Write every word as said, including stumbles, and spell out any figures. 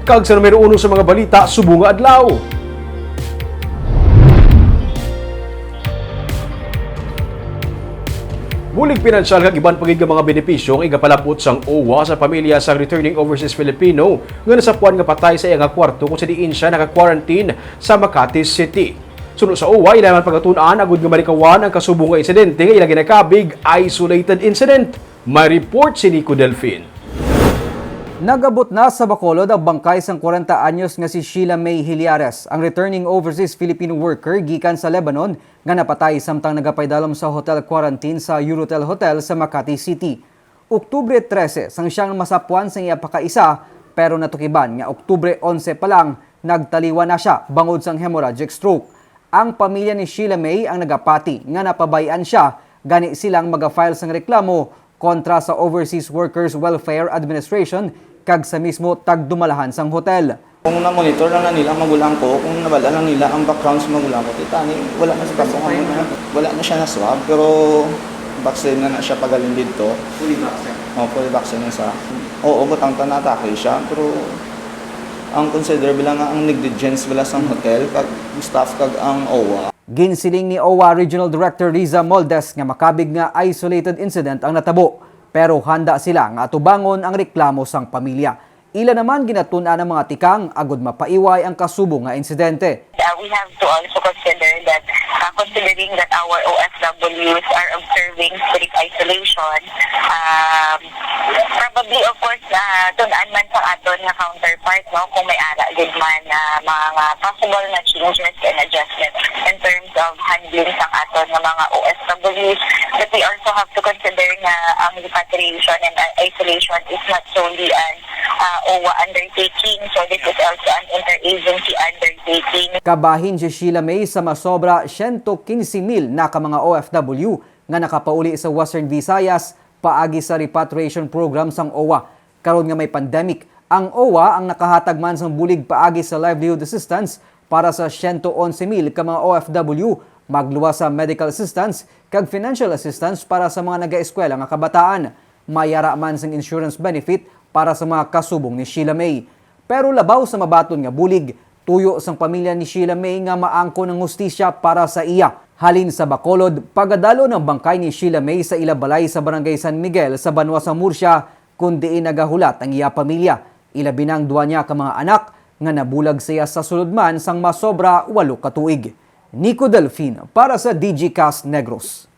Kag sa numero uno sa mga balita subong nga adlaw. Bulig pinansyal kag iban pa gid nga mga benepisyo ang igapalab-ot sang OWWA sa pamilya sang returning overseas Filipino nga nasapuan nga patay sa iya nga kwarto kung sa diin sia naka-quarantine sa Makati City. Suno sa OWWA, ila man pagatun-an agud nga malikawan ang kasubong nga insidente nga ila ginakabig isolated incident. May report si Nico Delfin. Nag-abot na sa Bacolod ang bangkay sang kwarenta anyos nga si Sheila May Hiliares, ang returning overseas Filipino worker gikan sa Lebanon nga napatay samtang nagapaydalom sa hotel quarantine sa Eurotel Hotel sa Makati City. Oktubre trese sang siyang masapuan sang iya pakaisa, pero natukiban nga Oktubre onse pa lang nagtaliwan na sia bangod sang hemorrhagic stroke. Ang pamilya ni Sheila May ang nagapati nga napabay-an sia, gani sila ang maga-file sang reklamo kontra sa Overseas Workers Welfare Administration kag sa mismo tagdumalahan sang hotel. Kung na-monitor lang na nila ang magulang ko, kung nabal-an lang nila ang background sa magulang ko, titani, wala na sa kaso nga mo na, wala na siya na-swab, pero vaccine na na siya pagaling dito. Fully vaccine? Oh, fully vaccine na siya. Oo, butang ta na-atake siya, pero ang consider bilang nga ang negligence bala sang hotel, kag staff, kag ang OWWA. Ginsiling ni OWWA Regional Director Riza Moldes nga makabig nga isolated incident ang natabo, pero handa sila nga atubangon ang reklamo sang pamilya. Ila naman ginatun-an ang mga tikang agud mapaiway ang kasubong nga insidente. Uh, we have to also consider that, uh, considering that our O F Ws are observing strict isolation, um, probably, of course, uh, tun-an man sa aton nga counterpart, no, kung may ara gid man, uh, mga possible na changes and adjustment in terms of handling sang aton nga mga O F Ws. But we also have to consider nga ang repatriation and, uh, isolation is not solely an, uh, OWWA undertaking. So this is also an interagency undertaking. Kabahin si Sheila May sa masobra siyento kinse mil na ka mga O F W nga nakapauli sa Western Visayas paagi sa repatriation program sang OWWA. Karon nga may pandemic, ang OWWA ang nakahatag man sang bulig paagi sa livelihood assistance para sa siyento onse mil ka mga O F W, magluwas sa medical assistance kag financial assistance para sa mga nagaeskwela nga kabataan. May ara man sang insurance benefit para sa mga kasubong ni Sheila May. Pero labaw sa mabaton nga bulig, tuyo sang pamilya ni Sheila May nga maangkon ang hustisya para sa iya. Halin sa Bacolod, pagadalon ang bangkay ni Sheila May sa ila balay sa Barangay San Miguel sa banwa sa Murcia, kun diin nagahulat ang iya pamilya, ilabi na ang duha niya ka mga anak nga nabulag sa iya sa sulod man sang masobra walo ka tuig. Nico Delfin para sa Digicast Negros.